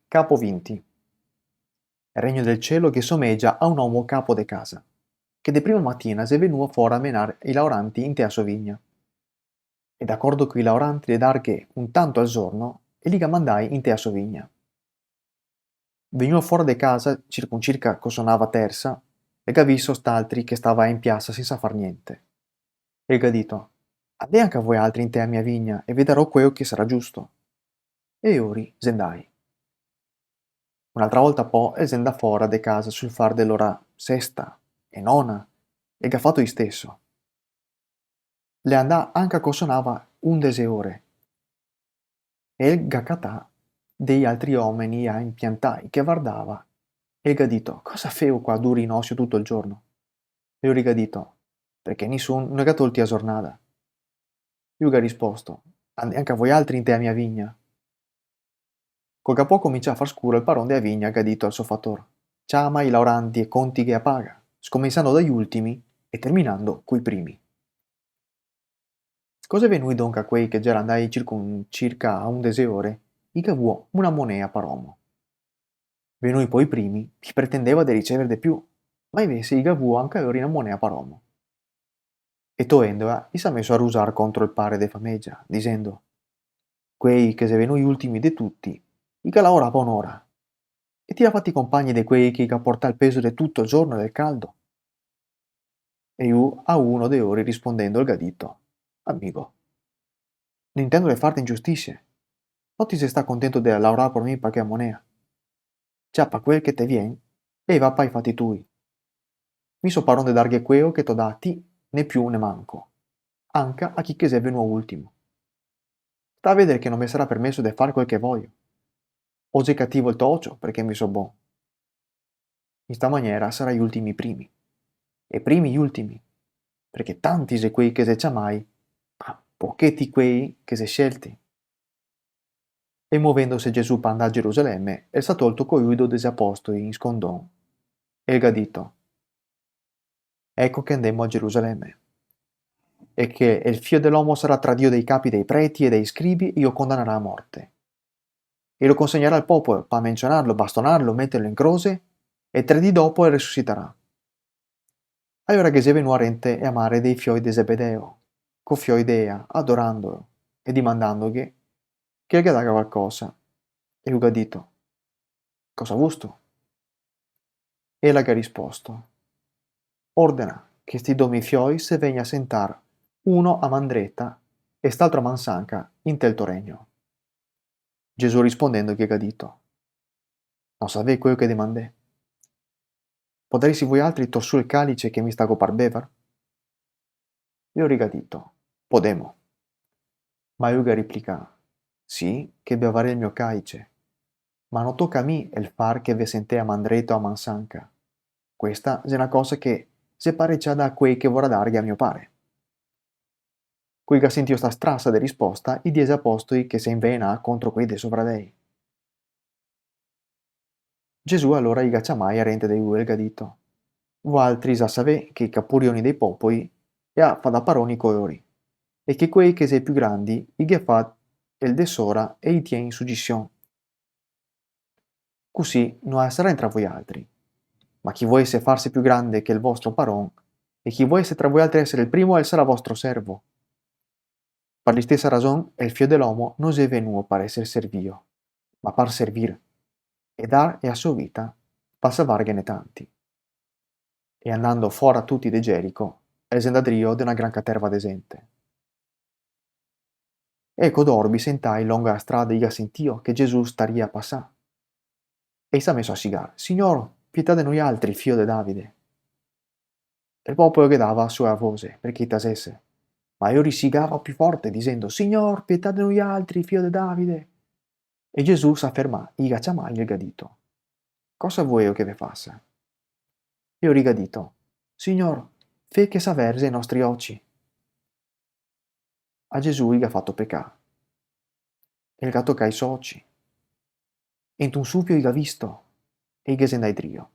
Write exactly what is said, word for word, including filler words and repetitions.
Capo vinti. El regno del cielo ghe somegia a un omo capo de casa, che de prima matina xe venuo fora a menar i laoranti inte a so vigna. E d'acordo coi laoranti de darghe un tanto al zorno, el i ga mandai inte a so vigna. Vegnuo fora de casa, circoncirca co sonava tersa, el ga visto st'altri che stava in piasa sensa far gnente. E el ga dito: "Andè anca voialtri inte a mia vigna e vedarò queo che sarà giusto." E lori xe ndai. Un'altra volta po el xe ndà fora de casa sul far de l'ora sesta e nona, e el ga fato isteso. L'è andà anca co sonava undese ore. E el ga catà dei altri omeni là inpiantai che vardava, e el ga dito: "Cosa feo qua duri in osio tuto el giorno?" E lori ga dito: "Parché nisun no ga tolti a zornada." Lu ga risposto: "Andè anca voialtri inte a mia vigna." Co ga po comincià a far scuro, el paron de a vigna ga dito al so fator: "Ciama i laoranti e contighe a paga, scomensando dai ultimi e terminando coi primi." Co xe venui donca quei che gera ndai circoncirca a undese ore, i ga vuo una monea par omo. Venui po i primi, i pretendeva de ricever de più, ma invese i ga vuo anca lori una monea par omo. E toendola, i s'à meso a rusar contro el pare de famegia, disendo: "Quei che xe venui ultimi de tuti, i ga laorà bonora, e ti l'à fati compagni de quei che i ga portà el peso de tuto el giorno e del caldo." E lu a uno de lori rispondendo el ga dito: "Amigo, no intendo de farte ingiustisie. No ti xe stà contento de laorar par mi par chea monea? Ciapa quel che te vien e va pai fati tui. Mi so paron de darghe queo che t'ò dà a ti, né più né manco, anca a chi che xe venuo ultimo. Sta a veder che no me sarà permeso de far quel che voio. O xe cativo el to ocio, parché mi so bon. In sta maniera sarà i ultimi i primi, e primi i ultimi, parché tanti xe quei che xe ciamai, ma pocheti quei che xe scelti." E movendose Gesù par ndar a Gerusaleme, el s'à tolto co lu i dodese apostoli in scondon, e el ga dito: "Eco che ndemo a Gerusaleme, e che el Fio de l'omo sarà tradio dai capi dai preti e dai scribi, e i lo condanarà a morte. E lo consegnarà al popolo par mencionarlo, bastonarlo, meterlo in crose, e tre dì dopo el resusitarà." Alora ghe xe venuo rente a mare dei fioi de Zebedeo, co fioi de ea, adorandolo e dimandandoghe che el ghe daga qualcosa. E lu ga dito: "Cosa vusto?" E ela ga risposto: "Ordena che sti do mi fioi se vegna a sentar, uno a man dreta e st'altro a man sanca, intel to regno." Gesù rispondendo ghe ga dito: "No savè queo che demandè. Podarisi voialtri tor su el calice che mi stago par bevar?" E lori ga dito: "Podemo." Ma lu ga replicà: "Sì, che bevarè el mio calice, ma no toca a mi el far che ve sentè a man dreta o a man sanca. Questa xe na cosa che xe pareciada a quei che vorà darghe a mio pare." Co i ga sentìo sta strasa de risposta, i diese apostoli che se invelenà contro quei de so fradei. Gesù alora i ga ciamai a rente de lu e el ga dito: "Voaltri za savè che i capurioni dei popoli i a fa da paroni co lori, e che quei che xe più grandi i ghe fa el de sora e i tien in sugision. Cusì no a sarà intra voialtri. Ma chi voese farse più grande che el vostro paron, e chi voese tra voialtri esere el primo, el sarà vostro servo. Par listesa rason, el Fio de l'omo no xe venuo par eser servio, ma par servir, e dar ea so vita par salvarghene tanti." E andando fora tuti de Gerico, el xe ndà drio de na gran caterva de zente. E co d'orbi sentai longo a strada i ga sentìo che Gesù staria pasar. E i s'à meso a sigar: "Signor, pietà de noialtri, fio de Davide." E el popolo ghe dava su a voxe parché i tasese, ma lori i sigava più forte, disendo: "Signor, pietà de noialtri, fio de Davide." E Gesù s'à fermà, i ga ciamai e el ga dito: "Cosa voeo che ve fasa?" E lori i ga dito: "Signor, fe che s'averze i nostri oci." A Gesù i ga fato pecà. E el ga tocà i so oci. E int'un supio i ga visto, e i ghe xe ndai drio.